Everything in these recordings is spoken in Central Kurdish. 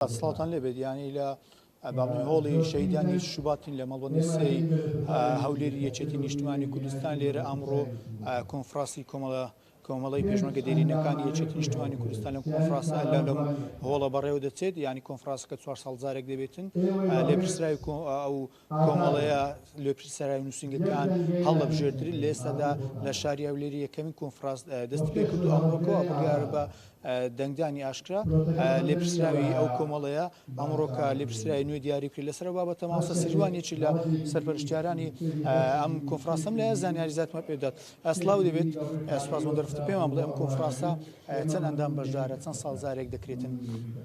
سڵاوتان لێبێت. یانی لە باڵین هۆڵی شەهیدانی شوباتین لە مەڵبەندی سێی هەولێری یەکێتی نیشتمانی کوردستان. لێرە ئەمڕۆ کۆنفراسی کۆمەڵە کۆمەڵی پێشمەرگە دێرینەکانی یەکێتی نیشتمانی کوردستان لەم کۆنفراسە لە لەم هۆڵە بەڕێوە دەچێت. یانی کۆنفراسەکە 4 ساڵ جارێک دەبێتن. لێپرسراوی ئەو کۆمەڵەیە، لێپرسراوی نووسینگەکان هەڵدەبژێردرێت. لە ئێستادا لە شاری هەولێری یەکەمین کۆنفراس دەستی پێکرد و ئەمڕۆکەوە بڕیارە بە دەنگدانی ئاشکرا لێپرسراوی ئەو کۆمەڵەیە ئەمڕۆکە لێپرسراوی نوێ دیاری بکرێت. لەسەر بابەتە مامۆستا سیروان یەکی لە سەرپەرشتیارانی ئەم کۆنفرانسەم لایە زانیاری زیاترمان پێدات. سڵاو دەبێت، سوپاس بۆ دەرفەت. پێمان بڵێ ئەم کۆنفرانسە چەند ئەندام بەشدارە، چەند ساڵ جارێک دەکرێتن؟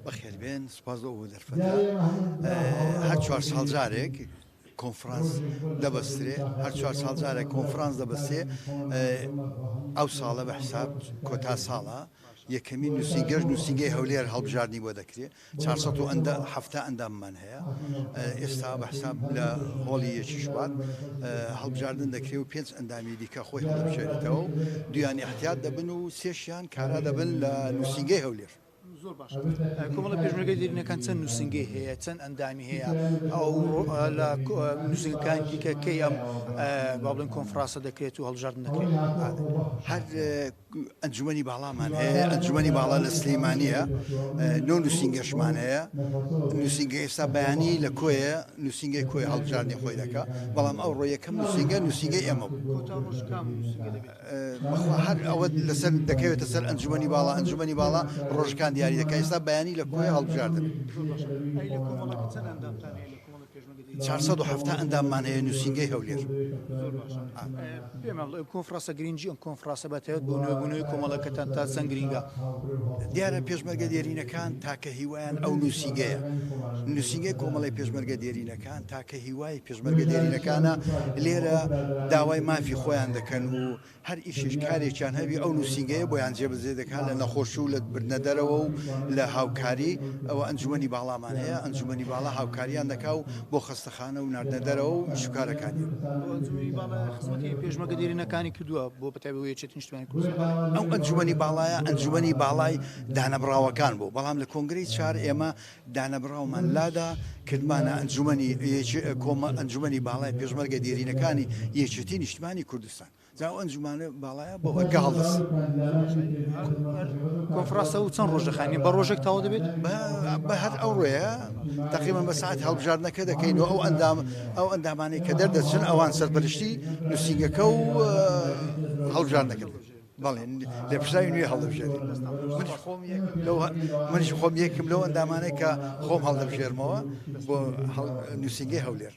بەخێربێن، سوپاس بۆ دەرفەتە. هەر 4 ساڵ جارێک کۆنفرانس دەبەسترێ، هەر 4 ساڵ جارێک کۆنفرانس دەبەستێ. ئەو ساڵە بە حساب کۆتا ساڵە. یەکەمین نووسینگەش نووسینگەی هەولێر هەڵبژاردنی بۆ دەکرێت. 400 و ئەندە هەفتا ئەنداممان هەیە. ئێستا بە حساب لە هۆڵی یەکی شوبات هەڵبژاردن دەکرێت و پێنج ئەندامی دیکە خۆی هەڵدەبژێرێتەوە و دویان احتیاط دەبن و سێشیان کارا دەبن لە نووسینگەی هەولێر. زۆر باشە. کۆمەڵە پێشمەرگە دێرینەکان چەند نووسینگەی هەیە، چەند ئەندامی هەیە؟ ئەو لە نووسینگەکان دیکە کەی ئەم با بڵێن کۆنفرانسە دەکرێت و هەڵبژاردن دەکرێت؟ هەر ئەنجومەنی باڵامان هەیە، ئەنجومەنی باڵا لە سلەیمانیە، نۆ نووسینگەشمان هەیە. نووسینگە ئێستا بەیانی لە کۆیە، نووسینگەی کۆی هەڵبژاردنی خۆی دەکا، بەڵام ئەو ڕۆ یەکەم نووسینگە نووسینگەی ئێمە بوو. بەخوا هەر ئەوە لەسەر دەکەوێتە سەر ئەنجومەنی باڵا، ئەنجومەنی باڵا ڕۆژەکان دیاری دەکا. ئێستا بەیانی لە کۆیە هەڵبژاردن. 470 ئەنداممان هەیە نووسینگەی هەولێر. پێمان بڵێ کۆنفرانسە، گرنگی ئەم کۆنفرانسە بە تایبەت بۆ نوێبوونەوەی کۆمەڵەکەتان تا چەند گرنگە؟ دیارە پێشمەرگە دێرینەکان تاکە هیوایان ئەو نووسینگەیە. نووسینگەی کۆمەڵی پێشمەرگە دێرینەکان تاکە هیوای پێشمەرگە دێرینەکانە. لێرە داوای مافی خۆیان دەکەن و هەر ئیشیش کارێکیان هەبی ئەو نووسینگەیە بۆیان جێبەجێ دەکات، لە نەخۆشی و لە بردنە دەرەوە و لە هاوکاری. ئەوە ئەنجومەنی باڵامان هەیە، ئەنجومەنی باڵا هاوکاریان دەکا و بۆ خەستەخانە و ناردنە دەرەوە و ئیش و کارەکانیان. ئەنجومەنی باڵا خزمەتی پێشمەرگە دێرینەکانی کردووە بۆ بەتایبەت یەکێتی نیشتمانی کوردستان؟ ئەو ئەنجومەنی باڵایە ئەنجومەنی باڵای دانەبڕاوەکان بوو، بەڵام لە کۆنگرەی چار ئێمە دانەبڕاومان لادا، کردمانە ئەنجومەنی ئەنجومەنی باڵای پێشمەرگە دێرینەکانی یەکێتی نیشتمانی کوردستان. جا ئەو ئەنجومانە باڵایە بۆ ئەرکە هەڵدەست. کۆنفرانسە و چەند ڕۆژ دەخایەنێ؟ بە ڕۆژێک تەواو دەبێت؟ بە هەر ئەو ڕۆیە تقریبا بە ساعت هەڵبژاردنەکە دەکەین و ئەو ئەندام ئەو ئەندامانەی کە دەردەچن ئەوان سەرپەرشتی نووسینگەکە و هەڵبژاردنەکە بەڵێ لێپرسراوی نوێ هەڵدەبژێرین. منیش خۆم یەکم لەو منیش خۆم یەکم لەو ئەندامانەی کە خۆم هەڵدەبژێرمەوە بۆ نووسینگەی هەولێر.